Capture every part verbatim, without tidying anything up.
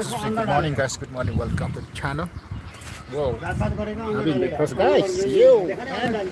Good morning, guys. Good morning. Welcome to the channel. Whoa. Having breakfast, guys. Yo, man.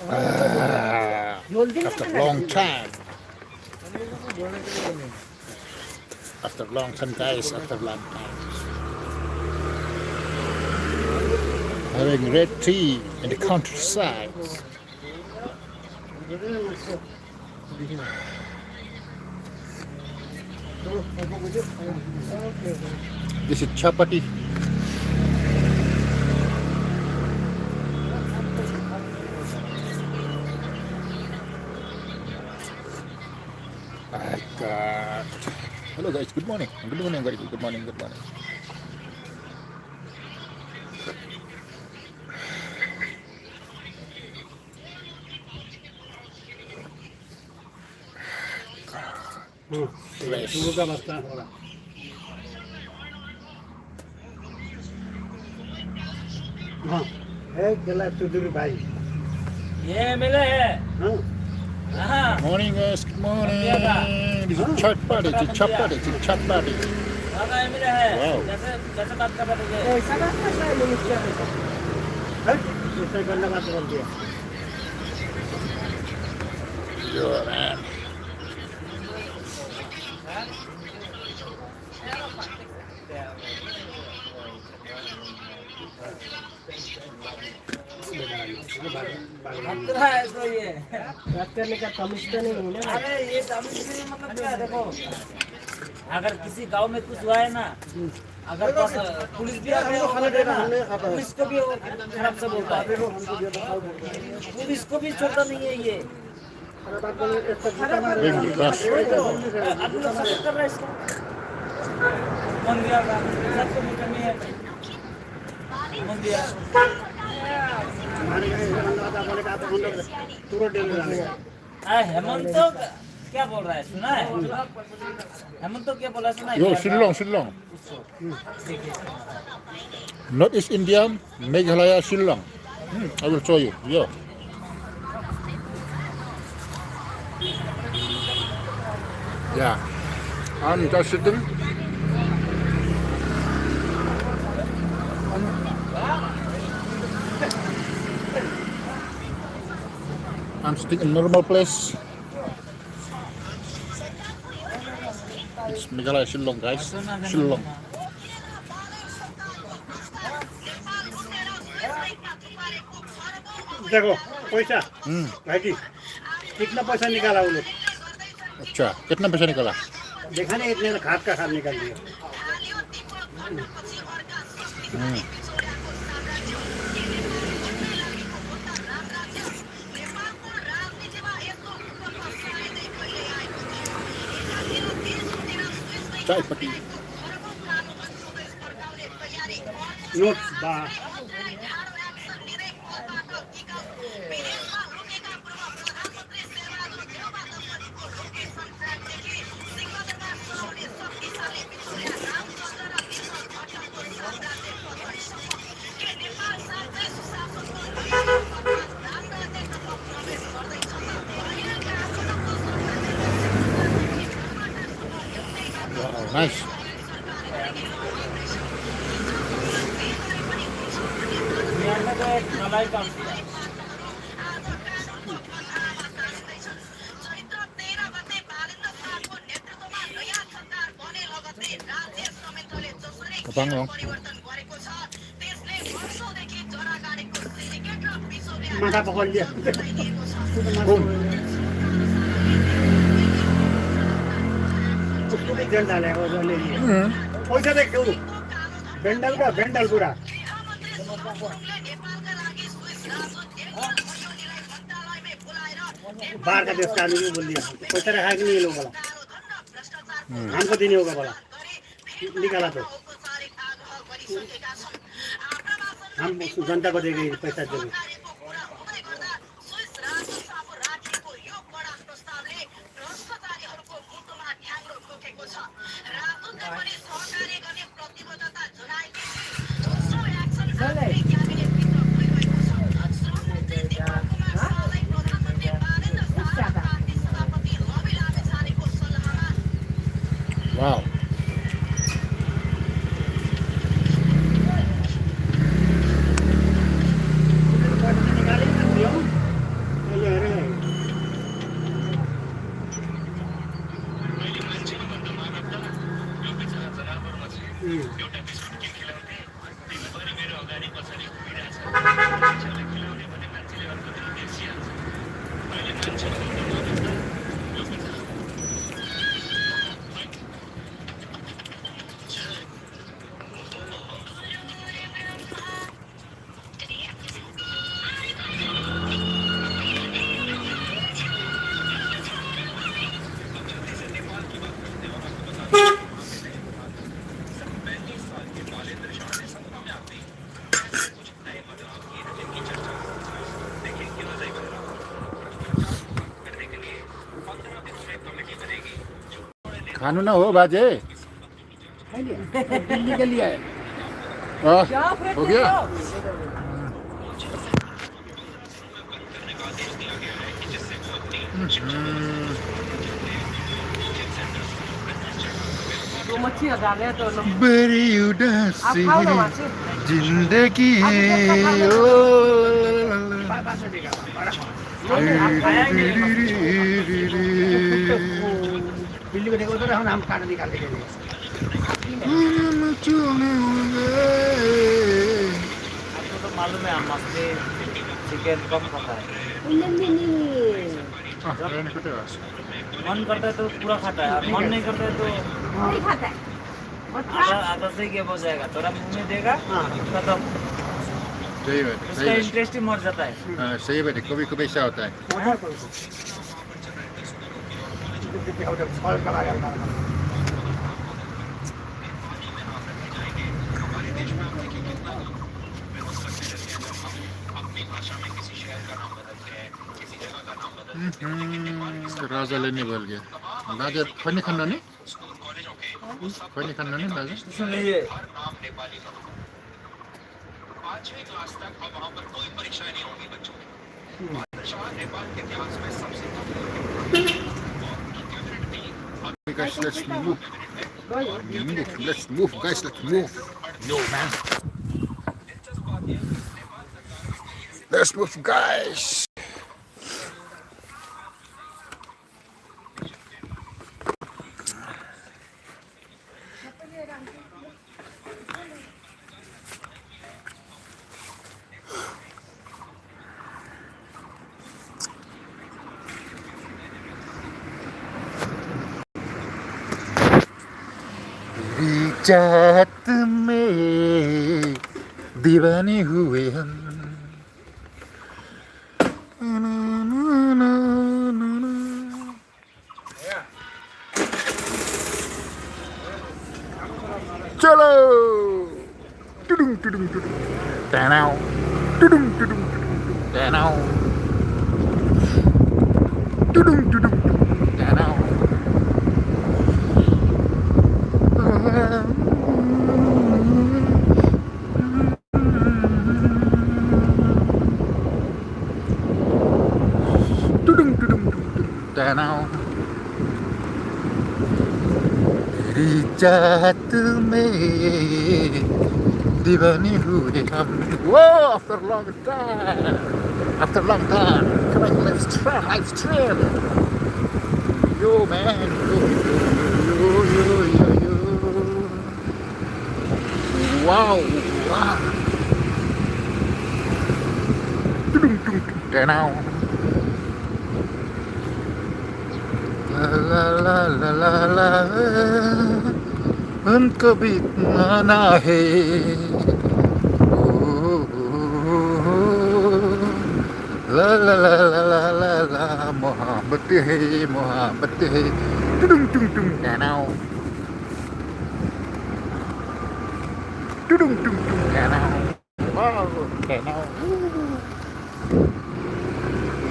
Ah, after a long time. After a long time, guys. After a long time. Having red tea in the countryside. This is chapati. I got. Hello, guys. Good morning. Good morning, very good. Good morning. Good morning. Hmm. Fresh. Sugar ka basta ho raha. हाँ, है केला चौधरी भाई। ये एमएलए है। हाँ। हाँ। Morning, guys. Good morning. This is chapati. This is chapati. This is chapati. हाँ, एमएलए है। Wow. कैसे, कैसे बात कर रहे थे? ऐसा बात कर रहा है, मिनिस्टर है। हैं? ऐसा गंदा बात कर दिया। Yo, man. बात कर रहा है तो ये। बात करने का तमीज तो नहीं है ना। अरे, ये तमीज नहीं, मतलब क्या, देखो, अगर किसी गांव में कुछ हुआ है ना, अगर बस पुलिस भी आ गया, पुलिस को भी वो खराब से बोलता है, पुलिस को भी छोड़ता नहीं है ये। Bring the bus. आ, हेमंत तो क्या बोल रहा है, सुना है? हेमंत तो क्या बोला, सुना है? Yo, क्या? Shillong, Shillong. North East India, Meghalaya, Shillong. Hmm, I will show you. Yeah. Yeah. I'm just sitting. I'm sitting in normal place. It's Meghalaya, Shillong, guys. Shillong. देखो, पैसा। हम्म। भाई जी, कितना पैसा निकाला वो लोग? अच्छा, कितना पैसा निकाला? देखा नहीं, इतने में खाद का खाद निकाल दिया। हम्म। चाय पत्ती। नोट बा। Wow, nice. Kapang, oh. माथा पकड लिया। कुन? उसको भी जल डालेगा, वो ले लिए। हम्म। पैसा देख तू। बेंडल का, बेंडल पूरा। बाहर का देश का आदमी को बोल दिया। पैसा रखा है कि नहीं ये लोग वाला? हम्म। हमको देने होगा बोला। निकाला तो। हम जनता को देंगे, पैसा देंगे। खानू ना हो बाजे। नहीं लिया। दिल्ली के लिए है। हाँ, क्या ऑपरेट हो कर गया? रहे हो? हम्म। दो मच्छी लगा रहे हैं तो नम- बड़ी आप उदासी खाओ ना वहाँ से। जिंदगी। आप इधर का खा लो। ओ ला ला ला ला। नहीं, आप खाया ही नहीं। बिल्ली को देखो तो हम, हम काट निकाल के दे देंगे। आपको तो मालूम है, हम मछली, चिकन कम खाता है। नहीं, नहीं, नहीं, नहीं। हाँ, ये नहीं खाते बस। मन करता है तो पूरा खाता है, और मन नहीं करता है तो नहीं खाता है। और आधा, आधा से ही gap हो जाएगा, थोड़ा मुंह में देगा, हाँ। खत्म। सही बात है, उसका सही बात। इंटरेस्ट ही मर जाता है। हाँ, सही बात है, कभी कभी ऐसा होता है। हाँ। हम्म, राजा लेने बोल गया। राजा खोने खाना नहीं? खोने खाना नहीं राजा? इसमें नहीं है। Guys, let's move. Let's move, guys, let's move. No, man. Let's move, guys. तेरी चाहत में दीवाने हुए हम। चलो। टुडुम टुडुम टुडुम। टैनाओ। टुडुम टुडुम टुडुम टुडुम। टैनाओ। टुडुम टुडुम टुडुम। टैनाओ। टुडुम टुडुम टुडुम। Down. तेरी चाहत में दीवाने हुए हम। Whoa, after long time. After long time. Come on, let's try live stream. Yo, man. Yo, yo, yo, yo, yo, yo. Wow, wow. Tudung, dung, dung, danau. La, la, la, la, la, la. उनको भी आना है। ओ, ओ, ओ, ओ। La, la, la, la, la, la, la. मोहब्बत है, मोहब्बत है। Tudung, dung, dung, danau. Tudung, dung, dung, danau. Wow, danau.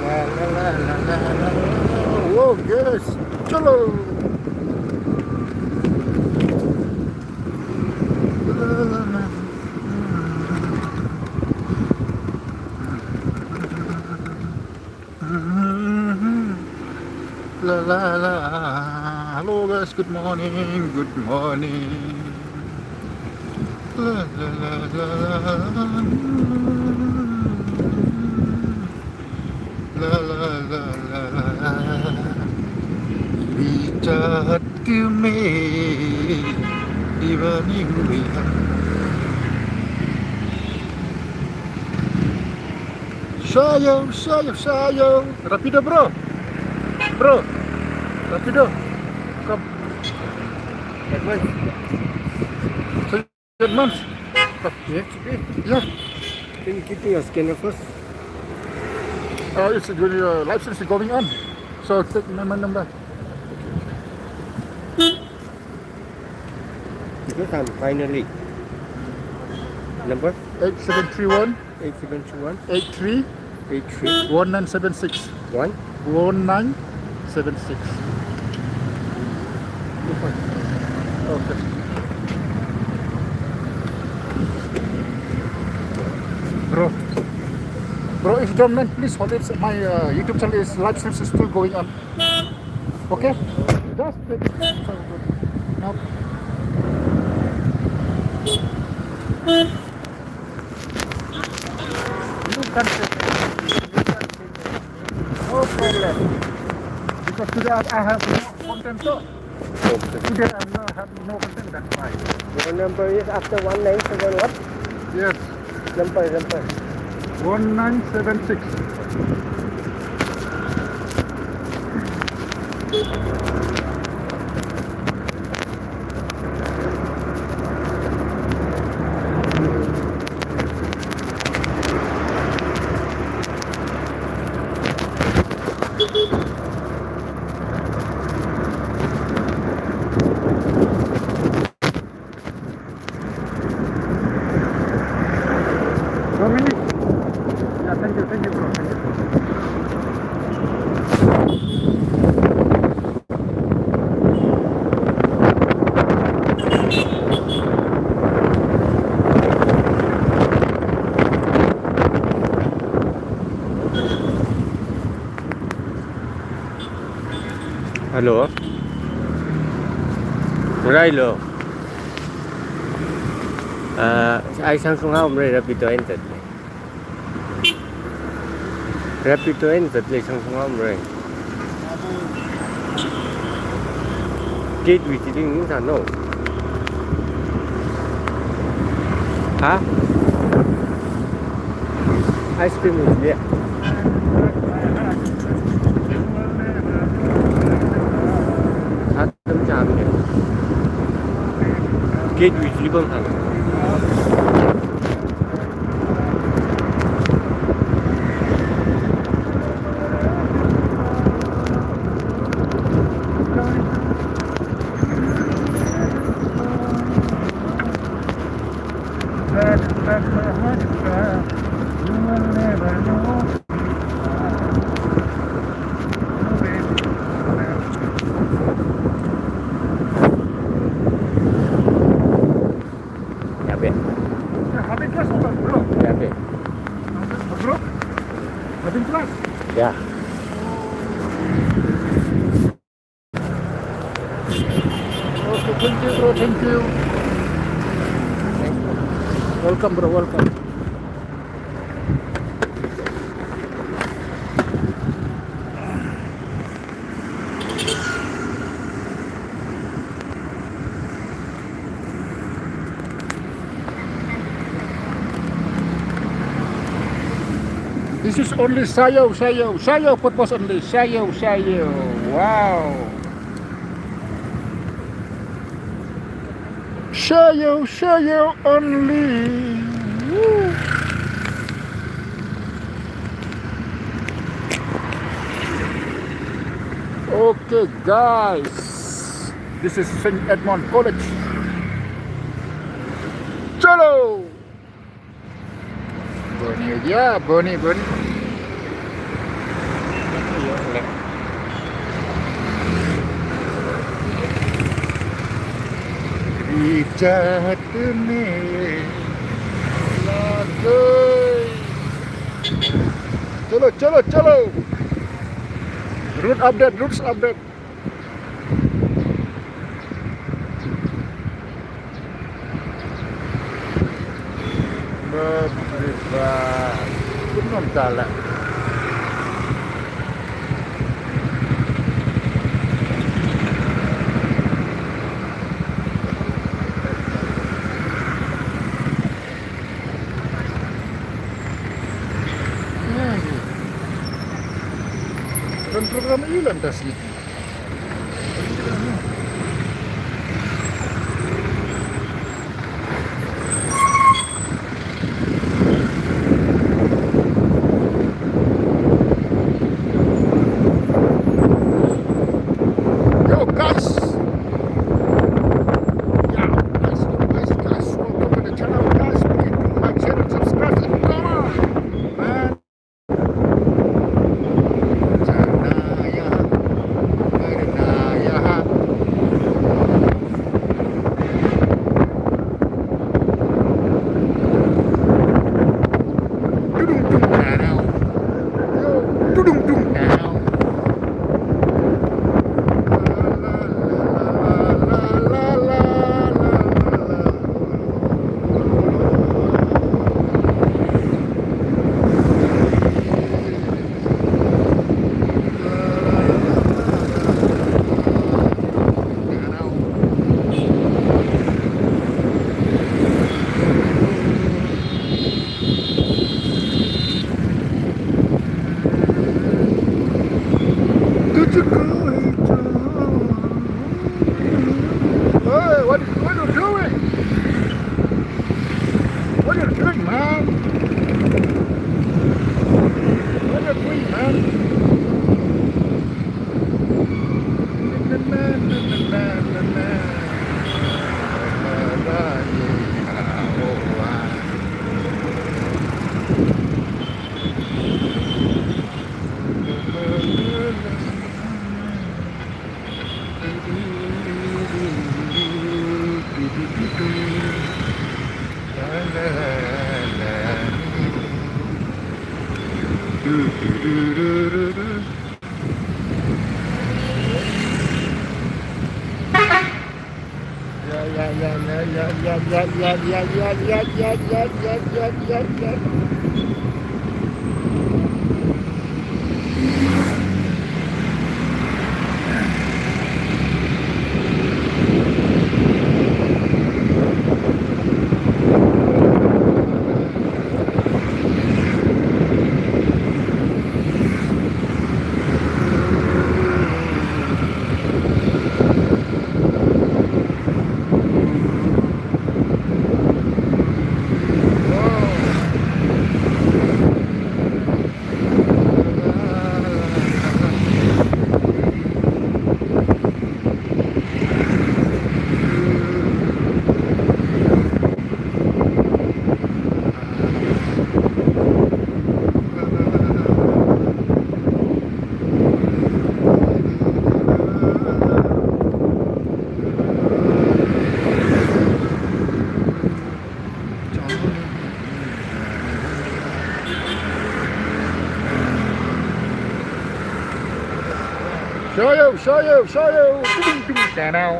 La, la, la, la, la, la. Wow, guys, chalo. La, la, la. La, la, la. Hello, guys. Good morning. Good morning. La, la, la, la, la. La, la, la, la, la. तेरी चाहत में दीवाने हुए हम। Shayo, shayo, shayo. Rapido, bro. Bro. Rapido. Come. Advance. Say advance. Yeah, it's okay. Yeah. Can you give me your scanner first? Uh, it's when your license is going on. So take my, my number. Because I'm finally. Number? Eight seven three one. Eight seven two one. Eight three. Eight three. One nine seven six. One. One nine seven six. Okay. Bro. Bro, if you don't mind, please hold it. My uh, YouTube channel is live streams is still going on. Okay? Just take it. No. You can take it. You can take it. No problem. Because today I I have no content, so today I'm not having no content, that's why. Your number is after one nine seven what? Yes. Number, number. One nine seven six. One minute. Yeah, thank you, thank you, bro. Thank you. Hello. Rai lo. Ah, ai sang sung ha umre Rapido en tat. Rapido en tat le sang sung ha umre. Kit wi ti ding ni sa no. Ha? Ice cream is there. Tam jam ne. Kit wi ti bang hang. Ïa, be. Ïa, be. Ïa, be. Ïa. Okay, thank you, bro. Thank you. Welcome, bro. Welcome. This is only Sha Yau, Sha Yau, Sha Yau, purpose only, Sha Yau, Sha Yau. Wow. Sha Yau, Sha Yau only. Woo. Okay, guys. This is Saint Edmund College. Chalo! Boni, yeah, boni, boni. Reach out to me. Chalo, chalo, chalo. Route update, routes update. Ba, ba, ba. Kumno tala. Kan program ilan tas ni. Yo, guys. Yeah, guys, guys, guys, welcome to the channel, guys. Please do like, share, and subscribe. Come on, man. Shoyu, shoyu, shoyu. Tung, tung, tanau.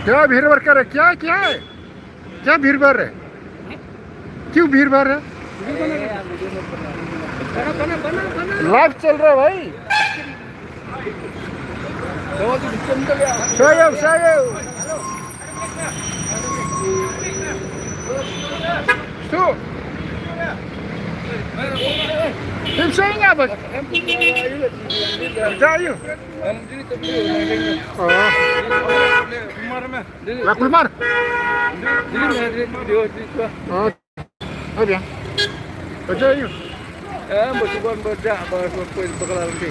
क्या भीड़ भड़ कर है? क्या, क्या है? क्या भीड़ भड़ है? क्यों भीड़ भड़ है? लाइव चल रहा है भाई। Shoyu, shoyu. Stu. Tim shoyu nga bas. Jayu. Ah. La kulmar. Ah. Aja yu. Eh, ba suban ba da ba suban ba kala lagi.